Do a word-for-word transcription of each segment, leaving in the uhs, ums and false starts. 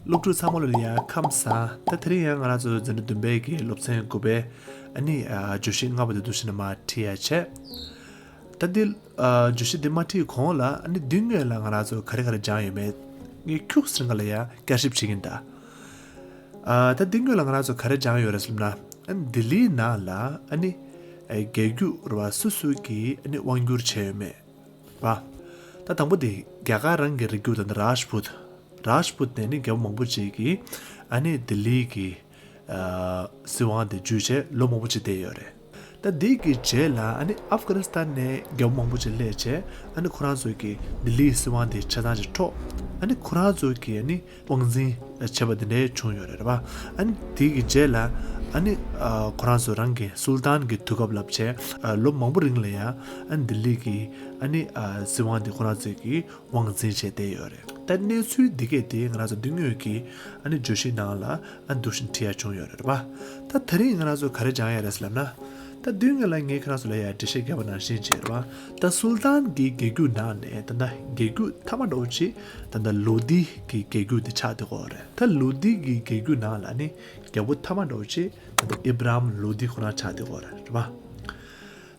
སློབ་ཕྲུག་ཚང་མ་ལ་ཡང་ཁམས་བཟང་། ད་དེ་རིང་ཡང་ང་རང་ཚོ་འཛིན་གྲྭ་བདུན་པའི་གི་སློབ་ཚན་དགུ་པའི་ཨ་ནི་ཨ་བརྗོད་གཞི་ལྔ་པ་དེ་འདུག་སེ་ནས་མར་ཁྲིད་ཡ་བྱས། ད་འདི་ཨ་བརྗོད་གཞི་འདི་མ་ཁྲིད་གོང་ལ་ཨ་ནི་འདི་སྔོན་ལ་ང་རང་ཚོ་ག་རེ་ག་རེ་སྦྱངས་ཡོད་མེད་ངས་ཁྱུག་ཙམ་ག་ལ་ཡང་བསྐྱར་ཞིབ་བྱེད་ཀྱིན་གདའ། ཨ་ད་འདི་སྔོན་ལ་ང་རང་ཚོ་ག་རེ་སྦྱངས་ཡོད་རེད་ཟེར་ན། ཨ་ནི་ལྡི་ལིའི་ནང་ལ་ཨ་ནི་ཨ་རྒྱལ་རྒྱུད་རེད་བ། སུ་སུ་གིས་ཨ་ནི་དབང་བསྒྱུར་བྱས་ཡོད་མེད་རེད་བ། ད་དང་པོ་དེ་རྒྱ་གར་རང་གི་རིགས་རྒྱུད་དང་རཱཇ་བུད། རཱཇ་བུད་ནས་ནི་རྒྱལ་པོ་མང་པོ་ཅིག་གིས་ཨ་ནི་ལྡི་ལི་གི་ཨ་སྲིད་དབང་དེ་བརྒྱུད་བྱས་ལོ་མང་པོ་ཅིག་བསྡད་ཡོད་རེད། ད་འདི་གི་རྗེས་ལ་ཨ་ནི་ཨབ་གྷ་ནི་སི་ཐན་ནས་རྒྱལ་པོ་མང་པོ་ཅིག་སླེབས་བྱས་ཨ་ནི་ཁོ་རང་ཚོ་གིས་ལྡི་ལིའི་སྲིད་དབང་དེ་ཆ་ཚང་ཅིག་འཕྲོག་ཨ་ནི་ཁོ་རང་ཚོ་གིས་ཨ་ནི་དབང་འཛིན་བྱས་པ་དེ་འདྲའི་བྱུང་ཡོད་རེད་རེད་བ། ཨ་ནི་དེ་གི་རྗེས་ལ་ཨ་ནི་ཨ་ཁོ་རང་ཚོ་རང་གི་སུལ་ཏཱན་གི་དུས་སྐབས་ལབ་བྱས་ཨ་ལོ་མང་པོ་རིང་ལ་ཡང་ཨ་ནི་ལྡི་ལི་གི་ཨ་ནི་ཨ་སྲིད་དབང་དེ་ཁོ་རང་ཚོས་ཀྱིས་དབང་འཛིན་བྱས་བསྡད་ཡོད་རེད། ད་གནས་ཚུལ་འདི་གས་དེ་ང་རང་ཚོ་མདུན་ངོས་ཀྱི་ཨ་ནི་བརྗོད་གཞི་ནང་ལ་ཨ་འདུག་སེ་ཁྲིད་ཡ་བྱུང་ཡོད་རེད་བ། ད་དེ་རིང་ང་རང་ཚོ་ག་རེ་སྦྱང་ཡ་རེད་ལབ་ན། ད་མདུན་ངོས་ལ་ངས་ཁྱེད་རང་ཚོ་ལ་ཡ་འགྲེལ་བཤད་བརྒྱབ་པ་ནང་བཞིན་བྱས་རེད་བ། ད་སུལ་ཏཱན་གྱི་རྒྱལ་རྒྱུད་ནང་ནས་ད་ལྟ་རྒྱལ་རྒྱུད་མཐའ་མ་འདྲ་བོ་ཅིག་ད་ལྟ་ལོ་དྷི་གི་རྒྱལ་རྒྱུད་དེ་ཆགས་བསྡད་ཀྱི་ཡོད་རེད། ད་ལོ་དྷི་གི་རྒྱལ་རྒྱུད་ནང་ལ་ནི་རྒྱལ་པོ་མཐའ་མ་འདྲ་བོ་ཅིག་ད་ལྟ་ཨི་བྷ་རམ་ལོ་དྷི་ཁོ་རང་ཆགས་བསྡད་ཀྱི་ཡོད་རེད་རེད་བ།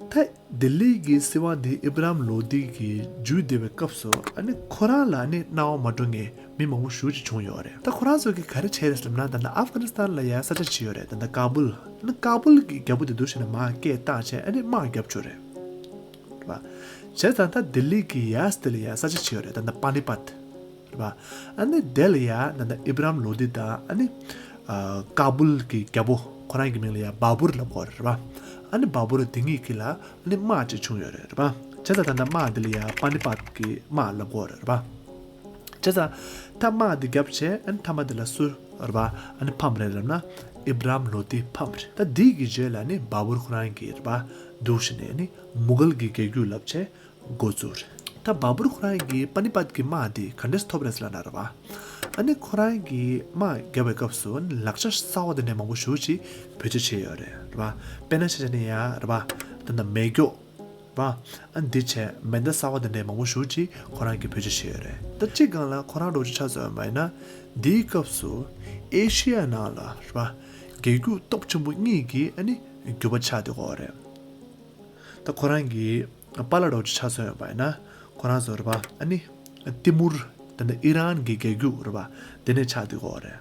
ད་ལྡི་ལི་གི་སྲིད་དབང་འདི་ཨི་བྷ་རམ་ལོ་དྷི་གིས་བརྒྱུད་བསྡད་པའི་སྐབས་སུ་ཨ་ནི་ཁོ་རང་ལ་ཨ་ནི་སྣང་བ་མ་འགྲོ་མཁན་མི་མང་པོ་ཞེ་པོ་ཅིག་བྱུང་ཡོད་རེད། ད་ཁོ་རང་ཚོ་གིས་ག་རེ་བྱས་རེད་ཟེར་ན། ད་ལྟ་ཨབ་གྷ་ནི་སི་ཐན་ལ་ཡ་ས་ཆ་ཅིག་ཡོད་རེད། ད་ལྟ་ཀ་བུལ། ཨ་ནི་ཀ་བུལ་གི་རྒྱལ་པོ་དེ་འདུག་སེ་ནས་མར་སྐད་བཏང་བྱས་ཨ་ནི་དམག་བརྒྱབ་བཅུག་རེད། རེད་བ། བྱས་ཙང་ད་ལྡི་ལི་གི་ཡ་དེ་ལ་ཡ་ས་ཆ་ཅིག་ཡོད་རེད། ད་ལྟ་པ་ནི་པད། རེད་བ། ཨ་ནི་དེ་ལ་ཡ་ད་ལྟ་ཨི་བྷ་རམ་ལོ་དྷི་དང་ཨ་ནི་ཨ་ཀ་བུལ་གྱི་རྒྱལ་པོ་ཁོ་རང་གི་མིང་ལ་ཡ་བཱ་བུར་ལབ་ཀྱི་ཡོད་རེད་རེད་བ། ཨ་ནི་བཱ་བུར་དེ་གཉིས་ཀྱི་ལ་ཨ་ནི་དམག་ཅིག་བྱུང་ཡོད་རེད་རེད་བ། བྱས་ཙང་ད་ལྟ་དམག་དེ་ལ་ཡ་པ་ནི་པད་ཀྱི་དམག་ལབ་ཀྱི་ཡོད་རེད་རེད་བ། བྱས་ཙང་ད་དམག་དེ་བརྒྱབ་བྱས་ཨ་ནི་མཐའ་མ་དེ་ལ་སུ་རེད་བ་ཨ་ནི་ཕམ་རེད་ལབ་ན། ཨི་བྷ་རམ་ལོ་དྷི་ཕམ་རེད། ད་དེ་གི་རྗེས་ལ་ནི་བཱ་བུར་ཁོ་རང་གིས་རེད་བ་འདུག་སེ་ནས་ནི་མུ་གལ་གྱི་རྒྱལ་རྒྱུད་ལབ་བྱས། འགོ་བཙུགས་རེད། ད་བཱ་བུར་ཁོ་རང་གིས་པ་ནི་པད་ཀྱི་དམག་འདི་ག་འདྲས་ཐོབ་རེད་ཟེར་ན་རེད་བ། ཨ་ནི་ཁོ་རང་གིས་དམག་བརྒྱབ་པའི་སྐབས་སུ་ལག་ཆ་གསར་བ་དེ་འདྲ་མང་པོ་ཞེ་པོ་ཅིག་བེད་སྤྱོད་བྱས་ཡོད་རེད་རེད་བ། དཔེར་ན་ཆ་བཞག་ན་ཡ་རེད་བ། ད་ལྟ་མེ་སྒྱོགས་རེད་བ། ཨ་འདི་བྱས་མེ་མདའ་གསར་བ་དེ་འདྲ་མང་པོ་ཞེ་པོ་ཅིག་ཁོ་རང་གིས་བེད་སྤྱོད་བྱས་ཡོད་རེད། ད་སྤྱིར་བཏང་ལ་ཁོ་རང་འདྲ་བོ་ཅིག་ཆ་མཚོན་པ་ཡིན་ན། འདིའི་སྐབས་སུ་ཨེ་ཤི་ཡ་ནང་ལ་རེད་བ། རྒྱལ་རྒྱུད་སྟོབས་ཆེན་པོ་གཉིས་ཀྱི་ཨ་ནི་རྒྱུད་པ་ཆགས་བསྡད་ཀྱི་ཡོད་རེད། ད་ཁོ་རང་གི་པཱ་ལགས་འདྲ་བོ་ཅིག་ཆ་མཚོན་ཡོད་པ་ཡིན་ན། ཁོ་རང་ཚོ་རེད་པ། ཨ་ནི་ཏི་མུར། ད་ནི་ཨི་རན་གྱི་རྒྱལ་རྒྱུད་རེད་པ། དེ་ནས་ཆགས་བསྡད་ཀྱི་ཡོད་རེད།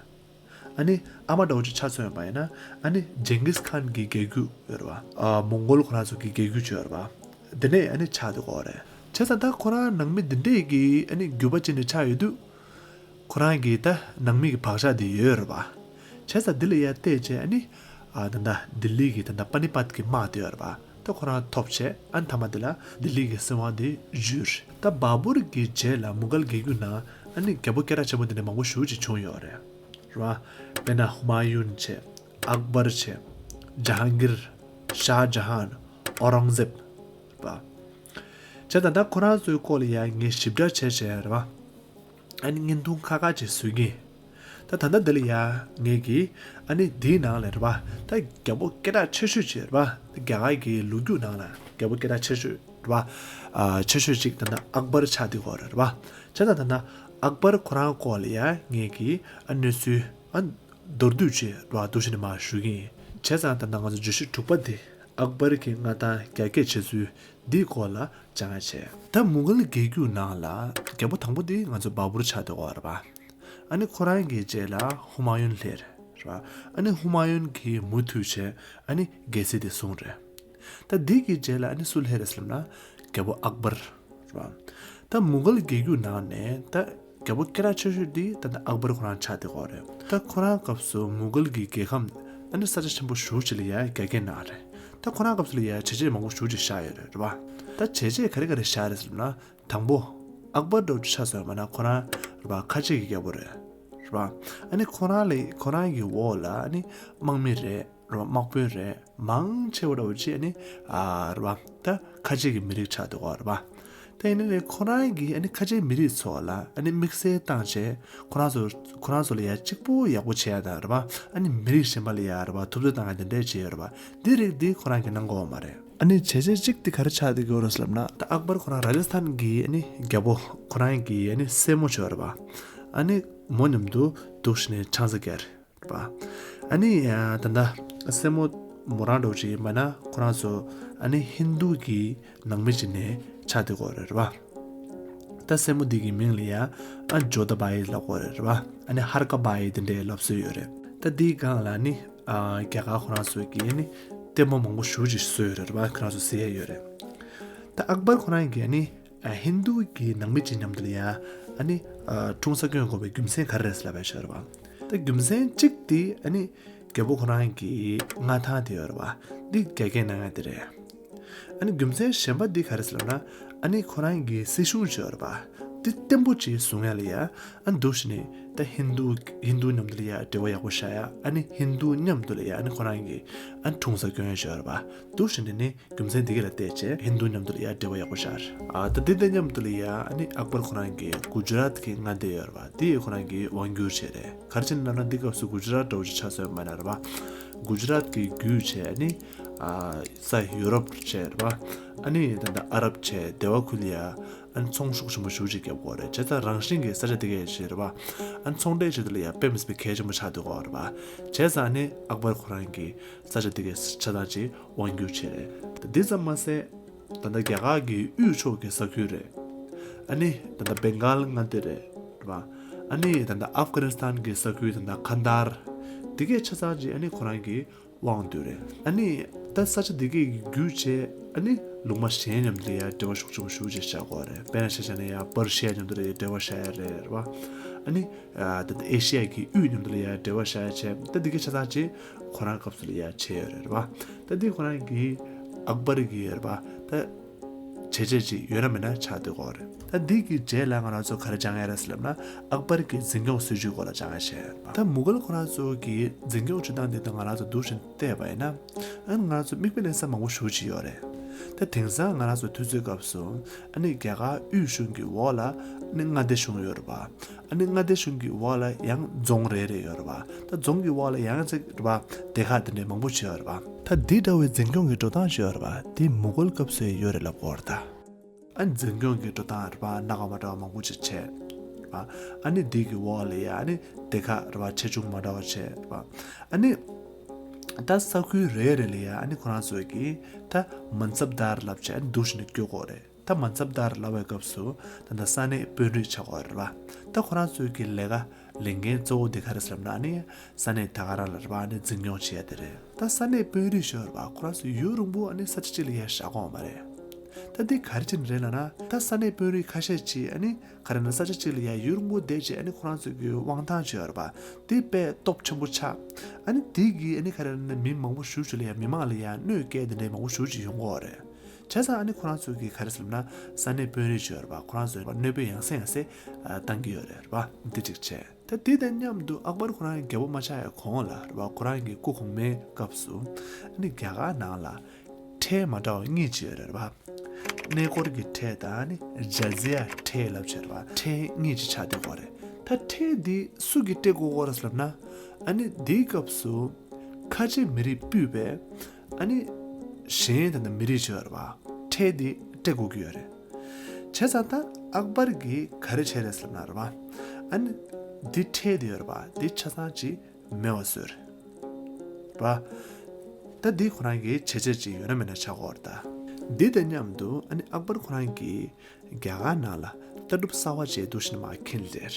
ཨ་ནི་ཨ་མ་འདྲ་བོ་ཅིག་ཆ་མཚོན་ཡོད་པ་ཡིན་ན། ཨ་ནི་ཇིང་གིས་ཁཱན་གྱི་རྒྱལ་རྒྱུད་ཡོད་རེད་པ། ཨ་མོང་གོལ་ཁོ་རང་ཚོ་གི་རྒྱལ་རྒྱུད་ཅིག་ཡོད་རེད་པ། དེ་ནས་ཨ་ནི་ཆགས་བསྡད་ཀྱི་ཡོད་རེད། བྱས་ཙང་ད་ཁོ་རང་ནང་མི་འདི་འདྲས་ཀྱི་ཨ་ནི་རྒྱུད་པ་ཅིག་ནས་ཆགས་ཡོད་དུས། ཁོ་རང་གིས་ད་ནང་མི་གི་བག་ཆགས་དེ་ཡོད་རེད་པ། བྱས་ཙང་འདི་ལ་ཡ་བལྟས་བྱས་ཨ་ནི། ཨ་ད་ལྟ་ལྡི་ལི་གི་ད་ལྟ་པ་ནི་པད་ཀྱི་དམག་དེ་ཡོད་རེད་པ། ད་ཁོ་རང་ཐོབ་བྱས་ཨ་ནི་མཐའ་མ་དེ་ལ་ལྡི་ལི་གི་སྲིད་དབང་དེ་བརྒྱུད་རེད། ད་བཱ་བུར་གྱི་རྗེས་ལ་མུ་གལ་རྒྱལ་རྒྱུད་ནང་ཨ་ནི་རྒྱལ་པོ་སྐད་གྲགས་ཆེན་པོ་དེ་འདྲ་མང་པོ་ཞེ་པོ་ཅིག་བྱུང་ཡོད་རེད། རེད་པ། དཔེར་ན་ཧུ་མ་ཡུན་བྱས། ཨག་བར་བྱས། ཇ་ཧང་གིར། ཤཱ་ཇ་ཧན། ཨོ་རང་ཟེབ། རེད་པ། བྱས་ཙང་ད་ཁོ་རང་ཚོའི་སྐོར་ལ་ཡ་ངས་ཞིབ་ཕྲ་བྱས་བྱས་རེད་པ། ཨ་ནི་བརྙན་ཐུང་ཁ་ཁ་ཅིག་བཟོས་ཀྱིན། ད་ད་ལྟ་འདི་ལ་ཡ་ངས་ཀྱིས་ཨ་ནི་འདིའི་ནང་ལ་རེད་པ། ད་རྒྱལ་པོ་སྐད་གྲགས་ཆེ་ཤོས་ཅིག་རེད་པ། རྒྱ་གར་གྱི་ལོ་རྒྱུས་ནང་ལ་རྒྱལ་པོ་སྐད་གྲགས་ཆེ་ཤོས་རེད་པ། ཨ་ཆེ་ཤོས་ཅིག་ད་ལྟ་ཨག་བར་ཆགས་བསྡད་ཀྱི་ཡོད་རེད་པ། བྱས་ཙང་ད་ལྟ་ཨག་བར་ཁོ་རང་སྐོར་ལ་ཡ་ངས་ཀྱིས་ཨ་གནས་ཚུལ་ཨ་མདོར་བསྡུས་ཅིག་རེད་པ་འདུག་སེ་ནས་མར་ཞུ་གི་ཡིན། བྱས་ཙང་ད་ལྟ་ང་ཚོ་བརྗོད་གཞི་དྲུག་པ་འདི་ཨག་བར་གྱི་མངའ་ཐང་རྒྱ་སྐྱེད་བྱེད་ཚུལ། འདིའི་སྐོར་ལ་སྦྱང་ཡ་བྱས། ད་མུ་གལ་རྒྱལ་རྒྱུད་ནང་ལ་རྒྱལ་པོ་དང་པོ་འདི་ང་ཚོ་བཱ་བུར་ཆགས་བསྡད་ཡོད་རེད་པ། ཨ་ནི་ཁོ་རང་གི་རྗེས་ལ་ཧུ་མ་ཡུན་སླེབས་རེད་པ། ཨ་ནི་ཧུ་མ་ཡུན་གྱིས་མུ་མཐུད་བྱས་ཨ་ནི་རྒྱལ་སྲིད་དེ་བཟུང་རེད། ད་འདི་གི་རྗེས་ལ་ཨ་ནི་སུ་སླེབས་རེད་ཟེར་ན་རྒྱལ་པོ་ཨག་བར་རེད་པ། ད་མུ་གལ་རྒྱལ་རྒྱུད་ནང་ནས་ད་རྒྱལ་པོ་སྐད་གྲགས་ཆེ་ཤོས་འདི་ད་ལྟ་ཨག་བར་ཁོ་རང་ཆགས་བསྡད་ཡོད་རེད། ད་ཁོ་རང་སྐབས་སུ་མུ་གལ་གྱི་རྒྱལ་ཁམས་ཨ་ནི་ས་ཆ་ཆེན་པོ་ཞེ་པོ་ཅིག་ལ་ཡ་རྒྱ་སྐྱེད་གནང་རེད། ད་ཁོ་རང་སྐབས་སུ་ལ་ཡ་བྱས་རྗེས་མང་པོ་ཞེ་པོ་ཅིག་བཞག་ཡོད་རེད་རེད་པ། ད་བྱས་རྗེས་ག་རེ་ག་རེ་བཞག་རེད་ཟེར་ན། དང་པོ། ཨག་བར་འདྲ་བོ་ཅིག་ཆ་མཚོན་པ་ན་ཁོ་རང་རེད་པ་ཁ་ཆེ་གི་རྒྱལ་པོ་རེད། རེད་པ། ཨ་ནི་ཁོ་རང་ལ་ཁོ་རང་གི་འོག་ལ་ཨ་ནི་དམག་མི་རེད། རེད་པ། དམག་དཔོན་རེད། མང་ཆེ་བ་འདྲ་བོ་ཅིག་ཨ་ནི་ཨ་རེད་པ། ད་ཁ་ཆེ་གི་མི་རིགས་ཆགས་འདུག་ག་རེད་པ། ད་ཡིན་ན་ནི་ཁོ་རང་གིས་ཨ་ནི་ཁ་ཆེ་མི་རིགས་ཚོ་ལ་ཨ་ནི་དམིགས་བསལ་བཏང་བྱས་ཁོ་རང་ཚོ་ཁོ་རང་ཚོ་ལ་ཡ་གཅིག་པོ་ཡག་པོ་བྱེད་ཡ་དང་རེད་པ། ཨ་ནི་མི་རིགས་གཞན་པ་ལ་ཡ་རེད་པ་ཐུབ་ཚོད་བཏང་ཡ་དེ་འདྲས་བྱེད་ཡོད་རེད་པ། འདི་རིགས་འདི་ཁོ་རང་གིས་གནང་གི་ཡོད་མ་རེད། ཨ་ནི་བྱས་རྗེས་གཅིག་དེ་ག་རེ་ཆགས་བསྡད་ཀྱི་ཡོད་རེད་ཟེར་ལབ་ན། ད་ཨག་བར་ཁོ་རང་ར་ཇ་སི་ཐན་གྱི་ཨ་ནི་རྒྱལ་པོ་ཁོ་རང་གི་ཨ་ནི་སྲས་མོ་ཅིག་ཡོད་རེད་པ། ཨ་ནི་ མོ་མཉམ་དུ་འདུག་བྱས་ནས་ཆང་ས་བརྒྱབ་རེད་པ། ཨ་ནི་ཡ་ད་ལྟ་སྲས་མོ་མོ་རང་འདྲ་བོ་ཅིག་ཡིན་པ་ན་ཁོ་རང་ཚོ་ཨ་ནི་ཧིན་རྡུ་གི་ནང་མི་ཅིག་ནས་ཆགས་བསྡད་ཀྱི་ཡོད་རེད་པ། ད་སྲས་མོ་འདི་གི་མིང་ལ་ཡ་ཨ་ཇོ་ད་བ་ཡི་ལབ་ཀྱི་ཡོད་རེད་པ། ཨ་ནི་ཧར་ཀ་བ་ཡི་དེ་འདྲའི་ལབ་སྲོལ་ཡོད་རེད། ད་འདིའི་སྒང་ལ་ནི་ཨ་རྒྱ་གར་ཁོ་རང་ཚོ་གིས་ནི་ལྟད་མོ་མང་པོ་ཞེ་པོ་ཅིག་བཟོས་ཡོད་རེད་པ། ཁོ་རང་ཚོ་གཟིགས་ཡ་ཡོད་རེད། ད་ཨག་བར་ཁོ་རང་གིས་ནི་ཨ་ཧིན་རྡུ་གི་ནང་མི་ཅིག་མཉམ་དུ་ལ་ཡ་ཨ་ནི་ཨ་འཁྲུངས་ས་སྐྱོན་དགོས་པའི་རྒྱུ་མཚན་ག་རེ་རེད་ལབ་པ་ཞིག་ཡོད་རེད་པ། ད་རྒྱུ་མཚན་གཅིག་དེ་ཨ་ནི་རྒྱལ་པོ་ཁོ་རང་གི་མངའ་ཐང་དེ་ཡོད་རེད་པ། འདི་རྒྱ་སྐྱེད་གནང་ཡ་དེ་རེད། ཨ་ནི་རྒྱུ་མཚན་གཞན་པ་འདི་ག་རེ་ཟེར་ལབ་ན། ཨ་ནི་ཁོ་རང་གི་སྲིད་གཞུང་ཅིག་ཡོད་རེད་པ། འདི་བརྟན་པོ་ཅིག་བཟུང་ཡ་ལ་ཡ་ཨ་འདུག་བྱས་ནས་ད་ཧིན་རྡུ་ཧིན་རྡུ་མཉམ་དུ་ལ་ཡ་འབྲེལ་བ་ཡག་པོ་བཞག་ཡ། ཨ་ནི་ཧིན་རྡུ་མཉམ་དུ་ལ་ཡ་ཨ་ནི་ཁོ་རང་གི་ཨ་འཁྲུངས་ས་སྐྱོན་ཡ་ཅིག་ཡོད་རེད་པ། འདུག་བྱས་ནས་ནི་རྒྱུ་མཚན་འདི་ག་ལ་བལྟས་བྱས་ཧིན་རྡུ་མཉམ་དུ་ལ་ཡ་འབྲེལ་བ་ཡག་པོ་བཞག་རེད། ཨ་ད་འདི་དང་མཉམ་དུ་ལ་ཡ་ཨ་ནི་ཨག་བར་ཁོ་རང་གི་གུ་ཇི་རཱཏ་གི་མངའ་སྡེ་ཡོད་རེད་པ། འདི་ཁོ་རང་གིས་དབང་བསྒྱུར་བྱས་རེད། ག་རེ་བྱས་ནས་ལབ་ན་འདི་སྐབས་སུ་གུ་ཇི་རཱཏ་འདྲ་བོ་ཅིག་ཆགས་སོང་ཡོད་མ་རེད་པ། གུ་ཇི་རཱཏ་གི་བརྒྱུད་བྱས་ཨ་ནི་ཨ་ས་ཡུ་རོབ་བྱས་རེད་པ། ཨ་ནི་ད་ལྟ་ཨ་རབ་བྱས་སྡེ་བ་ཁུལ་ལ་ཡ་ཨ་ནི་ཚོང་ཤུགས་ཆེན་པོ་ཞེ་པོ་ཅིག་བརྒྱབ་ཀྱི་ཡོད་རེད། བྱས་ཙང་རང་བཞིན་གྱི་ས་ཆ་དེ་གའི་ཆེད་རེད་པ། ཨ་ནི་ཚོང་འབྲེལ་ཆེད་དུ་ལ་ཡ་དཔེ་མི་སྲིད་པའི་གལ་ཆེན་པོ་ཆགས་བསྡད་ཀྱི་ཡོད་རེད་པ། བྱས་ཙང་ཨ་ནི་ཨག་བར་ཁོ་རང་གིས་ས་ཆ་དེ་གའི་ཆ་ཚང་ཅིག་དབང་བསྒྱུར་བྱས་རེད། འདི་ཙམ་མ་ཟད་ད་ལྟ་རྒྱ་གར་གྱི་དབུས་ཕྱོགས་ཀྱི་ས་ཁུལ་རེད། ཨ་ནི་ད་ལྟ་བེང་གཱལ་མངའ་སྡེ་རེད་པ། ཨ་ནི་ད་ལྟ་ཨབ་གྷ་ནི་སི་ཐན་གྱི་ས་ཁུལ་ད་ལྟ་ཁན་དྷར། དེ་གའི་ཆ་ཚང་ཅིག་ཨ་ནི་ཁོ་རང་གི་དབང་དུ་རེད། ཨ་ནི་ད་ས་ཆ་དེ་གའི་བརྒྱུད་བྱས་ཨ་ནི་ལུང་པ་གཞན་མཉམ་དུ་ལ་ཡ་འབྲེལ་བ་ཤུགས་ཆེན་པོ་ཞེ་པོ་ཅིག་བཞག་ཀྱི་ཡོད་རེད། དཔེར་ན་ཆ་བཞག་ན་ཡ་པར་ཤི་ཡ་མཉམ་དུ་ལ་ཡ་འབྲེལ་བ་བཞག་ཡ་རེད་རེད་པ། ཨ་ནི་ཨ་ད་ལྟ་ཨེ་ཤི་ཡ་གི་དབུས་མཉམ་དུ་ལ་ཡ་འབྲེལ་བ་བཞག་ཡ་བྱས། ད་དེ་གའི་ཆ་ཚང་ཅིག་ཁོ་རང་སྐབས་སུ་ལ་ཡ་བྱས་ཡོད་རེད་རེད་པ། ད་འདི་ཁོ་རང་གིས་ཨག་བར་གྱི་རེད་པ། ད་བྱས་རྗེས་ཅིག་ཡོད་ན་མེད་ན་ཆགས་བསྡད་ཀྱི་ཡོད་རེད། ད་འདི་གི་རྗེས་ལ་ང་རང་ཚོ་ག་རེ་སྦྱང་ཡ་རེད་ཟེར་ལབ་ན། ཨག་བར་གྱི་འཛིན་སྐྱོང་སྲིད་བྱུས་སྐོར་ལ་སྦྱང་ཡ་བྱས་རེད་པ། ད་མུ་གལ་ཁོ་རང་ཚོ་གི་འཛིན་སྐྱོང་བྱེད་སྟངས་འདི་ད་ང་རང་ཚོ་འདུག་བཞིན་བལྟས་པ་ཡིན་ན། ཨ་ནི་ང་རང་ཚོ་མིག་དཔེ་ལེན་ས་མང་པོ་ཞེ་པོ་ཅིག་ཡོད་རེད། ད་དེང་སང་ང་རང་ཚོ་དུས་ཚོད་སྐབས་སུ་ཨ་ནི་རྒྱ་གར་དབུས་གཞུང་གི་འོག་ལ་ཨ་ནི་མངའ་སྡེ་གཞུང་ཡོད་རེད་པ། ཨ་ནི་མངའ་སྡེ་གཞུང་གི་འོག་ལ་ཡང་རྫོང་རེ་རེ་ཡོད་རེད་པ། ད་རྫོང་གི་འོག་ལ་ཡང་ཅིག་རེད་པ། སྡེ་ཁག་དེ་འདྲའི་མང་པོ་ཅིག་ཡོད་རེད་པ། ད་འདི་འདྲ་བའི་འཛིན་སྐྱོང་གི་འགྲོ་སྟངས་ཤིག་ཡོད་རེད་པ། འདི་མུ་གལ་སྐབས་སུ་ཡོད་རེད་ལབ་ཀྱི་ཡོད་རེད་ད། ཨ་ནི་འཛིན་སྐྱོང་གི་འགྲོ་སྟངས་རེད་པ། སྣ་ཁ་མ་འདྲ་བ་མང་པོ་ཅིག་བྱས་རེད་པ། ཨ་ནི་འདི་གི་འོག་ལ་ཡ་ཨ་ནི་སྡེ་ཁག་རེད་པ། ཆེ་ཆུང་མ་འདྲ་བ་བྱས་རེད་པ། ཨ་ནི་ད་ས་ཁུལ་རེ་རེ་ལ་ཡ་ཨ་ནི་ཁོ་རང་ཚོ་གིས་ད་མན་ཚབ་དར་ལབ་བྱས་ཨ་ནི་འདུག་བཞིན་དུ་བསྐོ་གི་ཡོད་རེད། ད་མན་ཚབ་དར་ལབ་པའི་སྐབས་སུ་ད་ལྟ་ས་གནས་དཔོན་རིགས་ཆགས་ཀྱི་ཡོད་རེད་པ། ད་ཁོ་རང་ཚོའི་གི་ལས་ཀ་ལས་འགན་གཙོ་བོ་དེ་ག་རེ་ཟེར་ལབ་ན་ཨ་ནི་ས་གནས་ད་ག་རང་ལ་རེད་པ། ཨ་ནི་འཛིན་སྐྱོང་བྱེད་ཡ་དེ་རེད། ད་ས་གནས་དཔོན་རིགས་ཤིག་ཡོད་རེད་པ། ཁོ་རང་ཚོ་ཡུན་རིང་པོ་ཨ་ནི་ས་ཆ་གཅིག་ལ་ཡ་བཞག་གི་ཡོད་མ་རེད། ད་འདི་ག་རེ་བྱས་ནས་རེད་ལབ་ན། ད་ས་གནས་དཔོན་རིགས་ཁ་ཤས་ཅིག་ཨ་ནི་ག་རེ་ན་ས་ཆ་གཅིག་ལ་ཡ་ཡུན་རིང་པོ་བསྡད་བྱས་ཨ་ནི་ཁོ་རང་ཚོའི་གི་དབང་ཐང་ཅིག་ཡོད་རེད་པ། འདི་དཔེ་སྟོབས་ཆེན་པོ་ཆགས། ཨ་ནི་འདི་གིས་ཨ་ནི་ག་རེ་ན་མི་མང་པོ་ཞེ་པོ་ཅིག་ལ་ཡ་མི་མང་ལ་ཡ་གནོད་སྐྱེལ་དེ་འདྲའི་མང་པོ་ཞེ་པོ་ཅིག་ཡོང་གི་ཡོད་རེད། བྱས་ཙང་ཨ་ནི་ཁོ་རང་ཚོ་གིས་ག་རེ་ཟེར་ལབ་ན། ས་གནས་དཔོན་རིགས་ཅིག་ཡོད་རེད་པ། ཁོ་རང་ཚོ་གནོད་འབུ་ཡང་སེ་ཡང་སེ་ཨ་བཏང་གི་ཡོད་རེད་པ། འདི་གཅིག་བྱས། ད་དེ་དང་མཉམ་དུ་ཨག་བར་ཁོ་རང་རྒྱལ་པོ་མ་ཆགས་ཡ་གོང་ལ་རེད་པ། ཁོ་རང་གི་སྐུ་གོང་མའི་སྐབས་སུ་ཨ་ནི་རྒྱ་གར་ནང་ལ་ཁྲལ་མ་འདྲ་བ་གཉིས་ཅིག་ཡོད་རེད་པ། གནས་སྐོར་གྱི་ཁྲལ་དང་ཨ་ནི་ཇ་ཛི་ཡ་ཁྲལ་ལབ་བྱས་རེད་པ། ཁྲལ་གཉིས་ཅིག་ཆགས་བསྡད་ཀྱི་ཡོད་རེད། ད་ཁྲལ་འདི་སུ་གིས་སྤྲད་དགོས་ཀྱི་ཡོད་རེད་ཟེར་ལབ་ན། ཨ་ནི་དེའི་སྐབས་སུ་ཁ་ཆེ་མི་རིགས་ཕུད་པའི་ཨ་ནི་གཞན་དེ་འདྲ་མི་རིགས་ཅིག་ཡོད་རེད་པ། ཁྲལ་འདི་སྤྲད་དགོས་ཀྱི་ཡོད་རེད། བྱས་ཙང་ད་ཨག་བར་གྱིས་ག་རེ་བྱས་རེད་ཟེར་ན་རེད་པ། ཨ་ནི་འདི་ཁྲལ་འདི་ཡོད་རེད་པ། འདི་ཆ་ཚང་ཅིག་མེད་པ་བཟོས་རེད་པ། ད་འདི་ཁོ་རང་གི་བྱས་རྗེས་ཅིག་ཡོད་ན་མེད་ན་ཆགས་ཀྱི་ཡོད་རེད་ད། འདི་དང་མཉམ་དུ་ཨ་ནི་ཨག་བར་ཁོ་རང་གིས་རྒྱ་གར་ནང་ལ་ལྟ་གྲུབ་གསར་པ་ཅིག་འདུག་བཞིན་མར་འཁྱེར་སླེབས་རེད་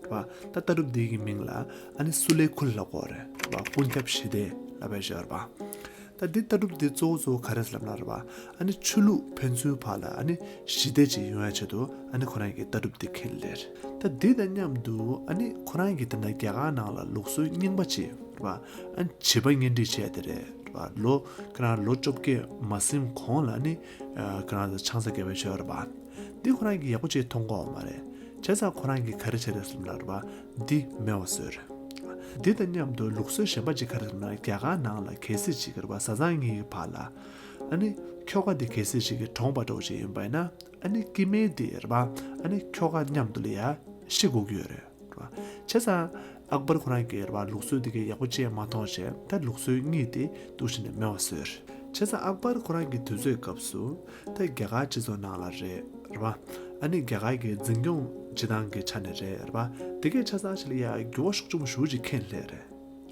པ། ད་ལྟ་གྲུབ་འདི་གི་མིང་ལ་ཨ་ནི་སུ་ལེ་ཁུལ་ལབ་ཀྱི་ཡོད་རེད་པ། ཀུན་ཁྱབ་ཞི་བདེ་ལབ་པའི་ཅིག་ཡོད་རེད་པ། ད་འདི་ལྟ་གྲུབ་འདི་གཙོ་བོ་གཙོ་བོ་ག་རེ་ཟེར་ལབ་ན་རེད་པ། ཨ་ནི་ཆོས་ལུགས་ཕན་ཚུན་བར་ལ་ཨ་ནི་ཞི་བདེ་ཅིག་ཡོང་ཡ་ཆེད་དུ་ཨ་ནི་ཁོ་རང་གིས་ལྟ་གྲུབ་འདི་འཁྱེར་སླེབས་རེད། ད་འདི་དང་མཉམ་དུ་ཨ་ནི་ཁོ་རང་གིས་ད་ལྟ་རྒྱ་གར་ནང་ལ་ལུགས་སྲོལ་རྙིང་པ་ཅིག་རེད་པ། ཨ་ནི་བྱིས་པ་གཉེན་སྒྲིག་བྱས་དེ་རེད་པ། ལོ་ཁོ་རང་ལོ་བཅོ་བརྒྱད་མ་ཟིན་གོང་ལ་ནི་ཨ་ཁོ་རང་ཚོ་ཆང་ས་བརྒྱབ་པའི་ཅིག་ཡོད་རེད་པ། འདི་ཁོ་རང་གིས་ཡག་པོ་ཅིག་མཐོང་གི་ཡོད་མ་རེད། བྱས་ཙང་ཁོ་རང་གིས་ག་རེ་བྱས་རེད་ཟེར་ན་རེད་པ། འདི་མེད་པ་བཟོས་རེད། འདི་དང་མཉམ་དུ་ལུགས་སྲོལ་གཞན་པ་ཅིག་ག་རེ་ཟེར་ན། རྒྱ་གར་ནང་ལ་གལ་སྲིད་ཅིག་རེད་པ། བཟའ་ཚང་གཉིས་ཀྱི་བར་ལ་ཨ་ནི་ཁྱོ་ག་འདི་གལ་སྲིད་ཅིག་གིས་གྲོངས་པ་འདྲ་བོ་ཅིག་ཡིན་པ་ཡིན་ན། ཨ་ནི་སྐྱེ་དམན་འདི་རེད་པ། ཨ་ནི་ཁྱོ་ག་མཉམ་དུ་ལ་ཡ་ཤི་དགོས་ཀྱི་ཡོད་རེད། རེད་པ། བྱས་ཙང་ཨག་བར་ཁོ་རང་གིས་རེད་པ། ལུགས་སྲོལ་འདི་གའི་ཡག་པོ་ཅིག་མ་མཐོང་བྱས། ད་ལུགས་སྲོལ་གཉིས་དེ་འདུག་བཞིན་ནས་མེད་པ་བཟོས། བྱས་ཙང་ཨག་བར་ཁོ་རང་གི་དུས་ཚོད་སྐབས་སུ་ད་རྒྱ་གར་སྤྱི་ཚོགས་ནང་ལ་རེད། རེད་པ། ཨ་ནི་རྒྱ་གར་གྱི་འཛིན་སྐྱོང་ བྱེད་སྟངས་ཀྱི་ཆ་ནས་རེད་རེད་པ། དེ་གའི་ཆ་ཚང་ཞིག་ལ་ཡ་འགྱུར་བ་ཤུགས་ཆེན་པོ་ཞེ་པོ་ཅིག་ཁྱོན་སླེབས་རེད་རེད་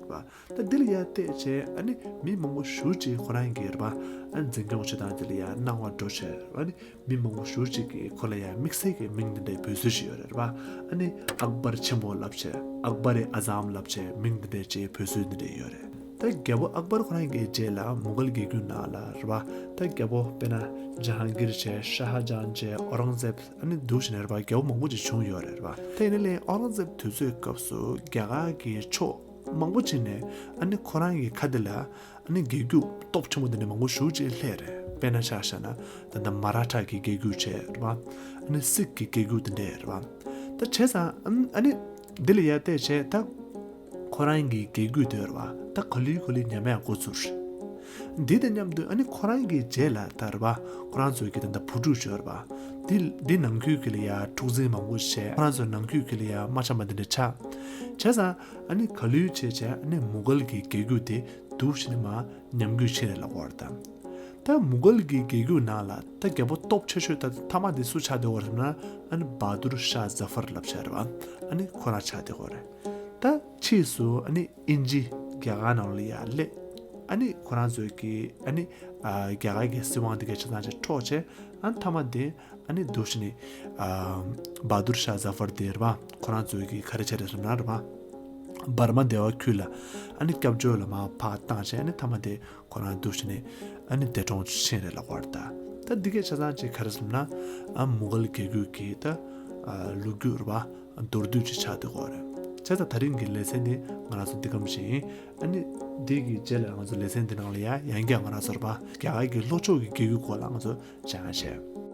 པ། ད་འདི་ལ་ཡ་བལྟས་བྱས་ཨ་ནི་མི་མང་པོ་ཞེ་པོ་ཅིག་ཁོ་རང་གི་རེད་པ། ཨ་ནི་འཛིན་སྐྱོང་བྱེད་སྟངས་དེ་ལ་ཡ་སྣང་བ་འགྲོ་བྱས་ཨ་ནི་མི་མང་པོ་ཞེ་པོ་ཅིག་གིས་ཁོ་ལ་ཡ་དམིགས་བསལ་གྱི་མིང་འདི་འདྲའི་འབོད་སྲོལ་ཞིག་ཡོད་རེད་རེད་པ། ཨ་ནི་ཨག་བར་ཆེན་པོ་ལབ་བྱས་ཨག་བར་ཨི་ཨ་ཛམ་ལབ་བྱས་མིང་འདི་འདྲའི་ཅིག་འབོད་སྲོལ་འདི་འདྲ་ཡོད་རེད། ད་རྒྱལ་པོ་ཨག་བར་ཁོ་རང་གི་རྗེས་ལ་མུ་གལ་རྒྱལ་རྒྱུད་ནང་ལ་རེད་པ། ད་རྒྱལ་པོ་དཔེར་ན་ཇ་ཧང་གིར་བྱས་ཤ་ཧ་ཇང་བྱས་ཨོ་རང་ཛེབ་ཨ་ནི་འདུག་བྱས་ནས་རེད་པ། རྒྱལ་པོ་མང་པོ་ཅིག་བྱུང་ཡོད་རེད་རེད་པ། ད་ཡིན་ན་ལས་ཨོ་རང་ཛེབ་དུས་ཚོད་སྐབས་སུ་རྒྱ་གར་གྱི་ཕྱོགས་མང་པོ་ཅིག་ནས་ཨ་ནི་ཁོ་རང་གི་ཁ་དེ་ལ་ཨ་ནི་རྒྱལ་རྒྱུད་སྟོབས་ཆེན་པོ་འདི་འདྲ་མང་པོ་ཞེ་པོ་ཅིག་སླེབས་རེད། དཔེར་ན་ཆ་བཞག་ན་ད་ལྟ་མ་ར་ཐ་གི་རྒྱལ་རྒྱུད་བྱས་རེད་པ། ཨ་ནི་སིག་གི་རྒྱལ་རྒྱུད་འདི་འདྲ་རེད་པ། ད་བྱས་ཙང་ཨ་ནི་འདི་ལ་ཡ་བལྟས་བྱས་ད་ཁོ་རང་གི་རྒྱལ་རྒྱུད་དེ་རེད་པ། ད་ག་ལེར་ག་ལེར་ཉམས་ཡག་འགོ་ཚུགས་རེད། འདི་དང་མཉམ་དུ་ཨ་ནི་ཁོ་རང་གི་རྗེས་ལ་ད་རེད་པ། ཁོ་རང་ཚོའི་གི་ད་ལྟ་བུ་ཕྲུག་ཡོད་རེད་པ། འདི་འདི་ནང་ཁུལ་གྱི་ལ་ཡ་འཁྲུག་འཛིང་མང་པོ་བྱས། ཁོ་རང་ཚོའི་ནང་ཁུལ་གྱི་ལ་ཡ་མ་འཆམ་པ་འདི་འདྲ་ཆགས། བྱས་ཙང་ཨ་ནི་ག་ལེར་བྱས་བྱས་ཨ་ནི་མུ་གལ་གྱི་རྒྱལ་རྒྱུད་དེ་འདུག་བྱས་ནས་མར་ཉམས་རྒུད་ཕྱིན་རེད་ལབ་དགོས་རེད་ད། ད་མུ་གལ་གྱི་རྒྱལ་རྒྱུད་ནང་ལ་ད་རྒྱལ་པོ་སྟོབས་ཆེ་ཤོས་ད་མཐའ་མ་དེ་སུ་ཆགས་བསྡད་ཡོད་རེད་ཟེར་ན། ཨ་ནི་བྷ་དུར་ཤཱ་ཛ་ཧྥར་ལབ་བྱས་རེད་པ། ཨ་ནི་ཁོ་རང་ཆགས་བསྡད་ཡོད་རེད། ད་ཕྱིས་སུ་ཨ་ནི་དབྱིན་ཇི་རྒྱ་གར་ནང་ལ་ཡར་སླེབས། ཨ་ནི་ཁོ་རང་ཚོའི་གི་ཨ་ནི་ཨ་རྒྱ་གར་གྱི་སྲིད་དབང་དེ་གའི་ཆ་ཚང་ཅིག་འཕྲོག་བྱས། ཨ་ནི་མཐའ་མ་དེ་ཨ་ནི་འདུག་བྱས་ནས་ཨ་བྷ་དུར་ཤཱ་ཛ་ཧྥར་དེ་རེད་པ། ཁོ་རང་ཚོའི་གི་ག་རེ་བྱས་རེད་ཟེར་ན་རེད་པ། འབར་མ་བདེ་བ་ཁུལ་ལ་ཨ་ནི་སྐྱབས་བཅོལ་ལ་མར་ཕར་བཏང་བྱས། ཨ་ནི་མཐའ་མ་དེ་ཁོ་རང་འདུག་བྱས་ནས་ཨ་ནི་འདས་གྲོངས་ཕྱིན་རེད་ལབ་དགོས་རེད་ད། ད་འདི་གའི་ཆ་ཚང་ཅིག་ག་རེ་ཟེར་ན། ཨ་མུ་གལ་རྒྱལ་རྒྱུད་ཀྱི་ད་ཨ་ལོ་རྒྱུས་རེད་པ། མདོར་བསྡུས་ཅིག་ཆགས་བསྡད་ཡོད་རེད། བྱས་ཙང་ད་རིང་གི་ལེ་ཚན་འདི་ང་རང་ཚོ་འདི་གམ་བཞིན། ཨ་ནི་འདི་གི་རྗེས་ལ་ང་ཚོ་ལེ་ཚན་འདི་ནང་ལ་ཡ་ཡང་བསྐྱར་ང་རང་ཚོ་རེད་པ། རྒྱ་གར་གྱི་ལྷོ་ཕྱོགས་ཀྱི་རྒྱལ་རྒྱུད་སྐོར་ལ་ང་ཚོ་སྦྱང་ཡག་བྱས།